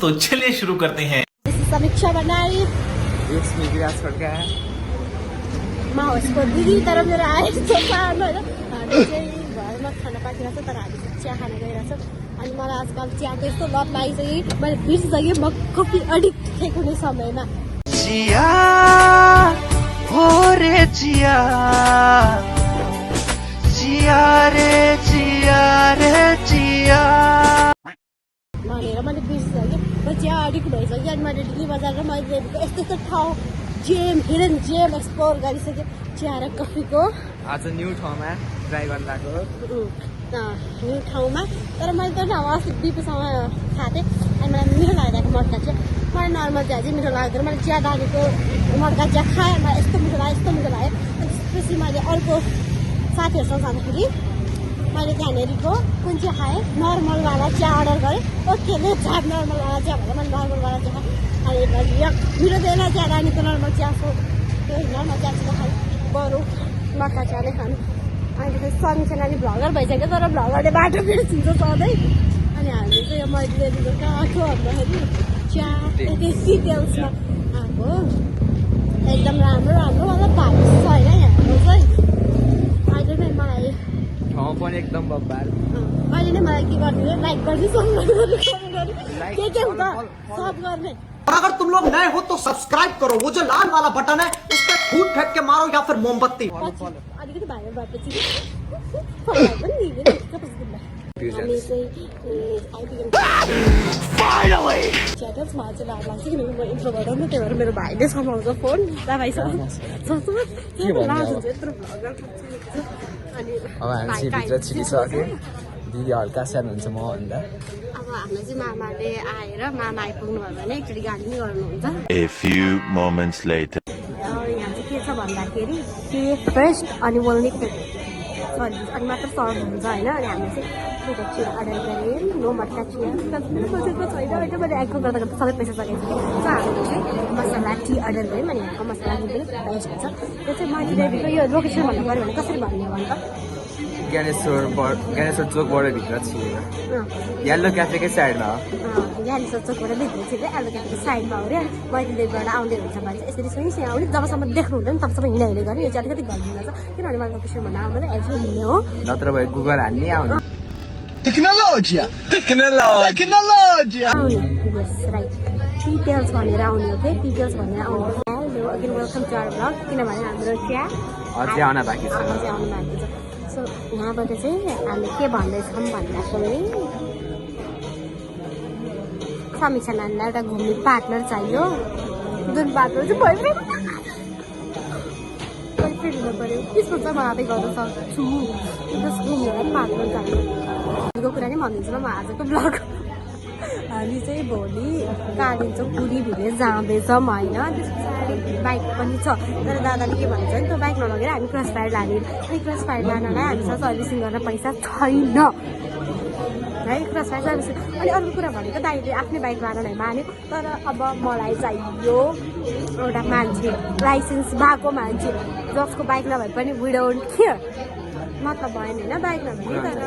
तो चलिए शुरू करते हैं। समीक्षा बनाई म उसको दिदी तर मेरो आएको सानो होइन हामी चाहिँ घरमा खाना पाकिरहेको छ तर हामी चाहिँ चिया खान गइरहेको छ अनि मलाई आजकल चियाको यस्तो लत लागिसक्यो मैले बिर्सिसकेँ म कफी एडिक्ट थिएँ कुनै समयमा चिया हो रे चिया चिया रे चिया रे चिया भनेर मैले बिर्सिसकेँ म चिया एडिक्ट भइसकेँ अनि मैले दिल्ली बजारमा मैले यस्तो यस्तो ठाउँ जेम हिडन जेम एक्सप्लोर गरिसकेँ चिया र कफीको आज न्यू ठाउँमा ट्राई गर्न लाग्यो न्यू ठाउँमा तर मैले त्यो ठाउँमा अस्ति दिपूसँग खाएको थिएँ अनि मलाई मिठो लागेको मड्का चिया मलाई नर्मल चिया चाहिँ मिठो लाग्दैन मैले चिया दालेको मड्का चिया खाएँ मलाई यस्तो मिठो लाग्यो अनि त्यसपछि मैले अर्को साथीहरूसँग जाँदाखेरि मैले त्यहाँनिरको कुन चिया खाएँ नर्मलवाला चिया अर्डर गरेँ ओके ले झाप नर्मलवाला चिया भनेर मैले नर्मलवाला चिया खाएँ अनि मिठो थिएन चिया रानीको नर्मल चियाको त्यो नर्मल चिया खाएँ बरु मक्का चिया नै खानु अहिले चाहिँ समीक्षा नानी भ्लगर भइसक्यो तर भ्लगरले बाटो बिर्सिन्छ सधैँ अनि हामीले चाहिँ यो मैले कहाँ आएको भन्दाखेरि चिया यति डिटेल्समा आएको एकदम राम्रो मतलब भाइस छ होइन यहाँको चाहिँ अहिले नै मलाई ठाउँ पनि एकदम बब्बार अहिले नै मलाई के गर्ने लाइक गर्ने के हुन्छ सब गर्ने और अगर तुम लोग नए हो तो सब्सक्राइब करो वो जो लाल वाला बटन है उस पर फूट फेंक के मारो या फिर मोमबत्ती अलिकति भाइरल भएपछि हामी च्याटल्समा चाहिँ लाज लाग्छ किनकि म इन्ट्रोभर्ट हो नि त्यही भएर मेरो भाइले समाउँछ फोन भाइसँग लाज हुन्छ यत्रो भ्लगर अनि अब हामी चाहिँ भित्र छिरिसक्यो दिदी हल्का सानो हुन्छ म भन्दा अब हामीलाई चाहिँ मामाले आएर मामा आइपुग्नु भयो भने एकचोटि गाली नै गर्नुहुन्छ A few moments later. यहाँ चाहिँ के छ भन्दाखेरि के फ्रेस्ट अनि वल्नी सरी अनि मात्र सर्भ हुन्छ होइन अनि हामीले चाहिँ चिया अर्डर गऱ्यौँ नो मटका चिया सोचेको छैन होइन मैले एगको गर्दा गर्दा सबै पैसा सकेको थिएँ सो हामीले चाहिँ मसला टी अर्डर गऱ्यौँ अनि यहाँको मसला टी पनि बेस्ट छ त्यो चाहिँ माइतीदेवीको यो लोकेसन भन्नु पऱ्यो भने कसरी भन्ने भन्नु त ज्ञानेश्वर चोकबाट भित्र छिरेर येल्लो क्याफेकै साइडमा हो ज्ञानेश्वर चोकबाट भित्र चाहिँ येल्लो क्याफेको साइडमा हो अरे माइतीदेवीबाट आउँदै हुन्छ भने चाहिँ यसरी सुइसी आउने जबसम्म देख्नु हुँदैन तबसम्म हिँडाहिले गर्ने यो चाहिँ अलिकति गरिदिनु छ किनभने मलाई लोकेसन भन्नु आउँदैन एल्सो हिँड्ने हो नत्र भए गुगल हान्ने आउने आउने यस राइट डिटेल्स भनेर आउने हो कि डिटेल्स भनेर आउने hello again welcome to our blog किनभने हाम्रो चिया अझै आउन बाँकी छ अझै आउनु बाँकी छ सो यहाँबाट चाहिँ हामीले के भन्दैछौँ भन्दाखेरि समीक्षा नानीलाई एउटा घुम्ने पार्टनर चाहियो जुन पार्टनर चाहिँ बोयफ्रेन्ड हुनु पऱ्यो त्यसको चाहिँ म आफै गर्न सक्छु जस घुम्नेलाई पार्टनर चाहियो यो कुरा नै भनिदिन्छु ल म आजको ब्लग हामी चाहिँ भोलि कालिम्पोङ पुरी भिलेज जाँदैछौँ होइन त्यस पछाडि बाइक पनि छ तर दादाले के भन्छ नि त्यो बाइक नलगेर हामी क्रस फायर लाने अनि क्रस फायर लानलाई हामीसँग सर्भिसिङ गर्न पैसा छैन है क्रस फायर सर्भिसिङ अनि अर्को कुरा भनेको दाइले आफ्नै बाइक लानलाई मान्यो तर अब मलाई चाहियो एउटा मान्छे लाइसेन्स भएको मान्छे जसको बाइक नभए पनि वी डोन्ट केयर मतलब भएन होइन बाइक नभए तर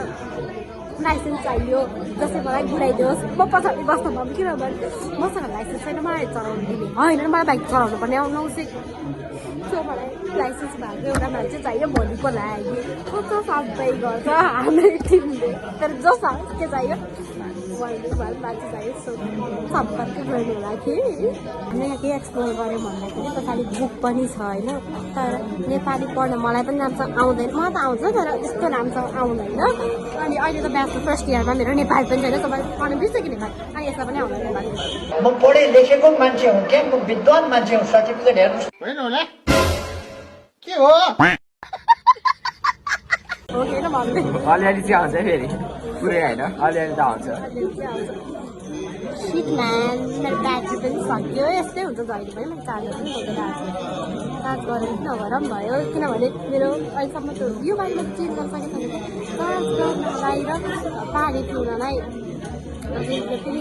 लाइसेन्स चाहियो जसले मलाई बुढाइदियोस् म पछाडि बस्न पाऊँ किनभने मसँग लाइसेन्स छैन मलाई चलाउनु दिने होइन मलाई बाइक चलाउनु पर्ने आउनुहोस् सो मलाई लाइसेन्स भएको एउटा मान्छे चाहियो भोलिको लागि कस्तो सबै गर्छ हाम्रै टिमले तर जस के चाहियो मान्छे चाहियो सो सम्पर्क गर्नु लागि हामीले यहाँ के एक्सप्लोर गऱ्यौँ भन्दाखेरि पछाडि बुक पनि छ होइन तर नेपाली पढ्न मलाई पनि राम्रोसँग आउँदैन मलाई त आउँछ तर त्यस्तो राम्रोसँग आउँदैन अनि अहिले त ब्याचलर फर्स्ट इयरमा मेरो नेपाली पनि छैन तपाईँ पढ्नु बिर्सेको नेपाली अनि यसमा पनि आउँदैन नेपाली म पढे लेखेको मान्छे हुँ क्या म विद्वान मान्छे हुँ सर्टिफिकेट हेर्नु होइन होला के हो होइन भन्दै अलिअलि चाहिँ आउँछ फेरि पुरै होइन अलिअलि त आउँछ सिट म्यान मेरो ब्याट्री पनि सक्यो यस्तै हुन्छ जहिले पनि मैले चार्जर पनि बोकेर आएको चार्ज गरेर नगरौँ भयो किनभने मेरो अहिलेसम्म त यो बाइक मैले चेन्ज गर्न सकेको छैन चार्ज गर्नलाई र पानी पिउनलाई अलिकति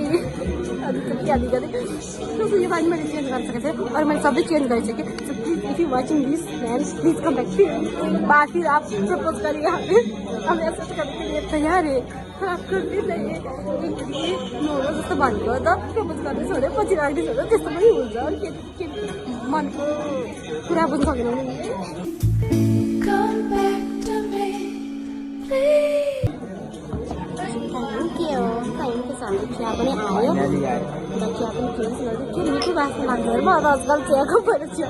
यो बाइक मैले चेन्ज गर्न सकेको थिएँ अरू मैले सबै चेन्ज गरिसकेँ if you watching this man please come back बाद फिर आप प्रपोज करिए हमें ऐसा करने के लिए तैयार है आप करते नहीं नौलो जस्तो भनेको त प्रपोज गर्दै छोड्यो पछि राख्दै छोड्यो त्यस्तो पनि हुन्छ अनि के मनको कुरा पनि सकेन के हो टाइमको सामने चिया पनि आयो र चिया पनि फिनिस गर्दै के मिठो बास्न लाग्छ म आजकल चियाको भएर चिया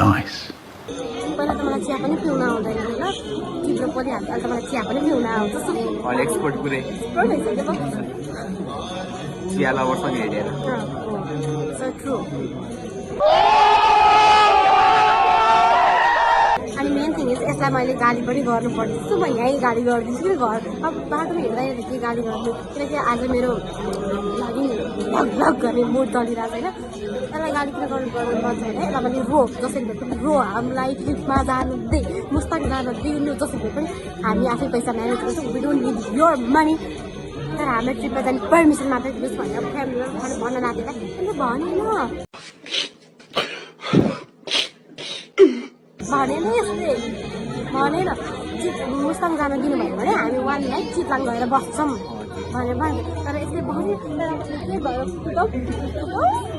Nice. पहिला त मलाई चिया पनि पिउन आउँदैन होइन चिप्लो परिहाल्छ अहिले त मलाई चिया पनि पिउन आउँछ All expert पुरै चिया लभरसँग हेरेर So true. अनि मेन थिङ इज यसलाई मैले गाली पनि गर्नुपर्छ जस्तो म यहीँ गाली गरिदिन्छु कि घर अब बाटोमा हिँड्दाखेरि के गाली गर्नु किनकि आज मेरो लागि भग गर्ने मुड चलिरहेको छैन यसलाई गाली किन गर्नु पर्छ होइन यसलाई मैले रो जसरी भए पनि रो हामीलाई ट्रिपमा जानु दे मुस्ताङ जानु दिनु जसरी भए पनि हामी आफै पैसा म्यानेज गर्छौँ we don't need your money तर हामीले ट्रिपमा जाने पर्मिसन मात्रै दिनुहोस् भनेर फ्यामिलीलाई भन्न नातेलाई अन्त भनेन यस्तै भनेर मुस्ताङ जान दिनुभयो भने हामी वान नाइट चितलाङ गएर बस्छौँ भनेर भने तर यसले भन्यो के भयो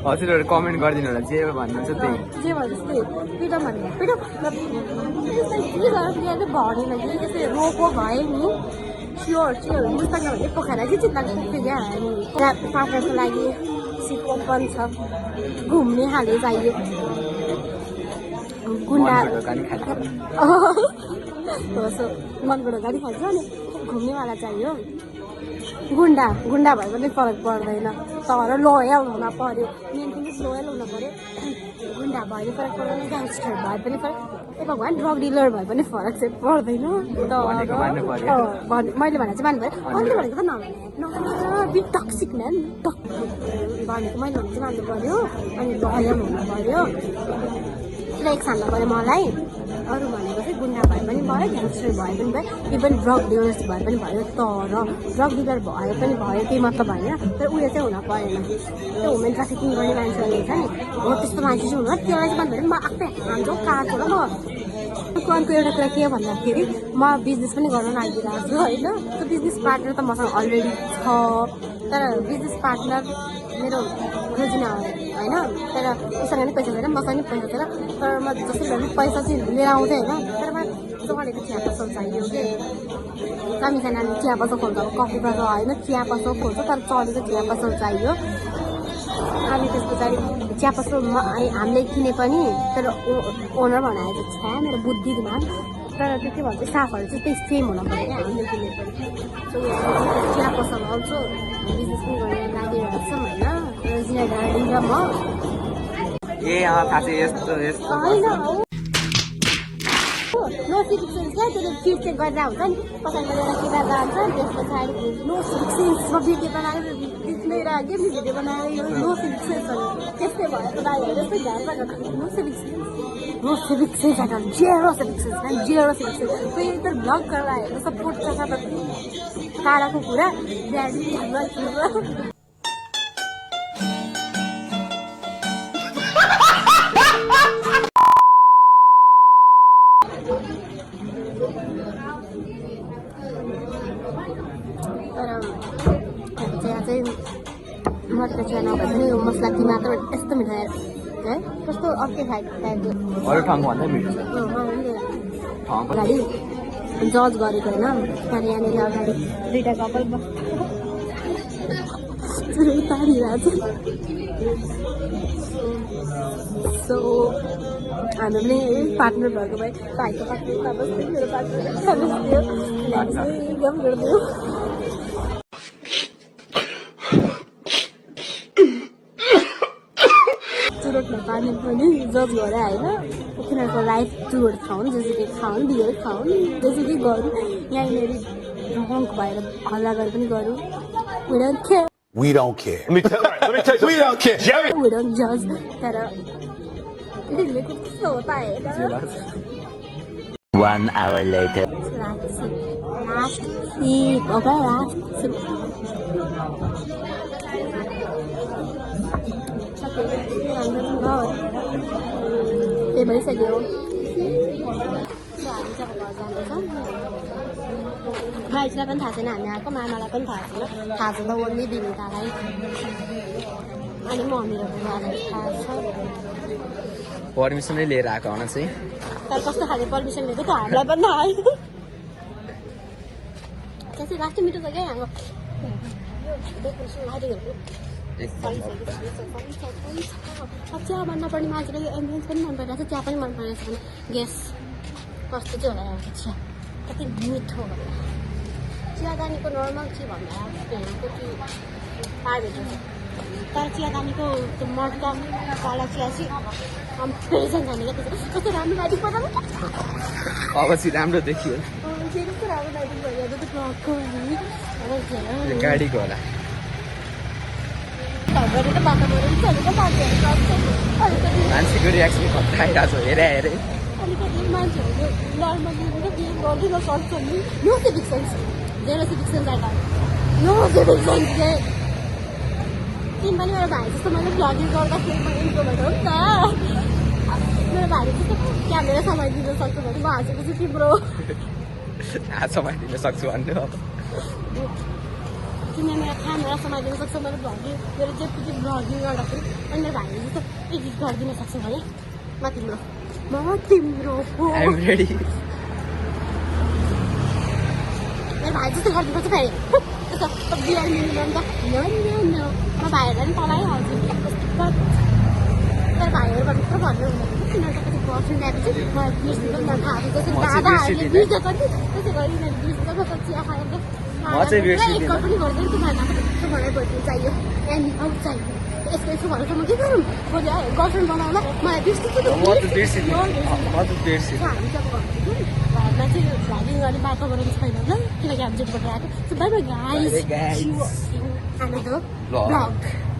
हजुरहरू कमेन्ट गरिदिनु होला जे भन्नुहुन्छ त्यही जे भयो त्यस्तै पिटो भन्यो पिटो के गरेर भनेन कि त्यस्तै रोको भयो नि स्योर मुस्ताङ भने पोखरा चाहिँ चितलाङ पुग्थ्यो क्या हामी पार्टनरको लागि सिट ओपन छ घुम्ने खाले चाहियो गुन्डा मनबाट गाडी खान्छ नि घुम्नेवाला चाहियो गुन्डा भए पनि फरक पर्दैन तर लोयल हुन पर्यो मेन थिङ इज लोयल हुन पर्यो गुन्डा भए पनि फरक पर्दैन ग्याङ्स्टर भए पनि फरक ए भगवान् ड्रग डिलर भए पनि फरक चाहिँ पर्दैन मैले भने चाहिँ मान्नु भयो मैले भनेको त नभने बि टक्सिक म्यान भनेको मैले भने चाहिँ मान्नु पर्यो अनि लोयल हुनु पर्यो फ्लेक्स हान्नु पऱ्यो मलाई अरू भनेको चाहिँ गुन्डा भए पनि भयो ग्याङ्स्टर भए पनि भयो इभन ड्रग डिलर्स भए पनि भयो तर ड्रग डिलर भए पनि भयो केही मतलब भएन तर उयो चाहिँ हुन परेन त्यो वुमेन ट्राफिकिङ गर्ने मान्छेहरू हुन्छ नि हो त्यस्तो मान्छे चाहिँ हुनु त्यसलाई चाहिँ भन्दाखेरि म आफै हाम्रो काँचो र म अर्को एउटा कुरा के भन्दाखेरि म बिजनेस पनि गर्न लागिरहेको छु होइन त्यो बिजनेस पार्टनर त मसँग अलरेडी छ तर बिजनेस पार्टनर मेरो रोजिना होइन तर उसँग नि पैसा छैन मसँग नि पैसा छैन तर म जसरी भए पनि पैसा चाहिँ लिएर आउँथेँ होइन तर मलाई चलेको चिया पसल चाहियो कि कमीका नानी चिया पसल खोल्छ अब कफी पसल होइन चिया पसल खोल्छ तर चलेको चिया पसल चाहियो अनि त्यस पछाडि चिया पसल हामीले किने पनि तर ओनर बनाएको छ मेरो बुद्धि दिमाग तर त्यो के भन्छ स्टाफहरू चाहिँ त्यही सेम हुन पऱ्यो क्या हामीले किने पनि सो चिया पसल अल्सो बिजनेस पनि गर्न लागिरहेको छौँ होइन रोजिना डार्लिङ र म ए थाहा छ यस्तो यस्तो होइन नोटिफिकेसन क्या त्यसले फिड चेक गरेर हुन्छ नि कसैले लिएर किन जान्छ त्यस पछाडि नोटिफिकेसन्समा भिडियो बनाएर दिएर के भिडियो बनाएर यो नोटिफिकेसन त्यस्तै भयो दाइहरू जस्तै नोटिफिकेसन कोही त ब्लग गरेर हेरेर सपोर्ट छ त ताराको कुरा ड्याडी मटका चिया नभए पनि मसला ती मात्र यस्तो मिठो है कस्तो अर्कै खाएको अरू ठाउँको भन्दा मिठो छ अगाडि जज गरेको होइन त्यहाँदेखि यहाँनिर अगाडि दुइटा कपाल तारिरहेको सो हामी पनि पार्टनर भएको भए भाइको पार्टनर बस्थ्यो मेरो पार्टनर एकदम गरिदियो चुरोटमा पानी पनि जज गरेर होइन तिनीहरूको लाइफ चुरोट खाउन् जेसुकै खाउन् बियर खाउन् जेसुकै गरौँ यहाँनिर ढङ्क भएर हल्ला गरे पनि गरौँ We don't care. We don't care. We don't judge. तर दिल्ली को कस्तो होता है 1 hour later. Last seat. Okay, last seat. हाम्रो घर त्यही भइसक्यो हामी चाहिँ अब घर जाँदैछौँ भाइजीलाई पनि थाहा छैन हामी आएको मामालाई पनि थाहा छैन थाहा छ त ओन्ली दिमितालाई अनि मम्मीहरू बुवालाई थाहा छ पर्मिसनै लिएर आएको हुन चाहिँ तर कस्तो खाले पर्मिसन लिएको त हामीलाई पनि थाहा होइन त्यसै लास्ट मिठो छ क्या हाम्रो चिया मन नपर्ने मान्छेले यो एम्बुलेन्स पनि मन परिरहेको छ चिया पनि मन परिरहेछ भने ग्यास कस्तो चाहिँ होला एउटा चिया कति मिठो होला चियादानीको नर्मल चाहिँ भन्दा भेनाको कि पार्टी तर चियादानीको त्यो मर्का काला चिया चाहिँ कम्पेरिजन जाने क्या त्यो कस्तो राम्रो लाइटिङ पर्दैन अब चाहिँ राम्रो देखियो कस्तो राम्रो लाइटिङ भइरहेको त्यो ट्रकको गाडीको होला घरबाट त वातावरण चलेको अलिकति मान्छेको रियाक्सन खतरा आइरहेको छ हेरे अलिकति मान्छेहरू नर्मली बिहेभ गर्दिन सक्छ नि no civic sense zero civic sense आइटा नो सिभिक सेन्स के तिमी पनि मेरो भाइ जस्तो मैले भ्लगिङ गर्दाखेरि मैले इन्ट्रोभर्ट हो नि त मेरो भाइले जस्तो क्यामेरा समाइदिन सक्छ भने म हाँसेको चाहिँ तिम्रो समाइदिन सक्छु भन्नु अब तिमीले मेरो क्यामेरा समाइदिन सक्छौ मेरो भ्लगिङ मेरो जे पनि भ्लगिङ गर्दाखेरि अनि मेरो भाइले जस्तो एडिट गरिदिन सक्छौ भने म तिम्रो हो आइएम रेडी मेरो भाइ जस्तो गरिदिनुपर्छ फेरि त्यस्तो बिहान मिल्दैन त न म भाइहरूलाई पनि पलाइहाल्छु तर भाइहरूबाट कस्तो भन्नु तिनीहरू त कति पर्सेन्ट ल्याएपछि मलाई बिर्सिनु पनि थाहा छ जसरी दादाहरूले बिर्सेको नि त्यसै गरी उनीहरू बिर्सेको चिया खाएर एक कप पनि गर्दैन तिमीहरूलाई मलाई भोलि चाहियो एन्ड आउट चाहियो यसको यसो भनेर म के गरौँ भोलि गर्लफ्रेन्ड बनाउँदा मलाई बिर्सिन्छ हामी चाहिँ अब घरमा चाहिँ भ्लगिङ गर्ने वातावरण छैन ल किनकि हामी जोबाट आएको सो बाई बाई गाइस हामी त भ्लग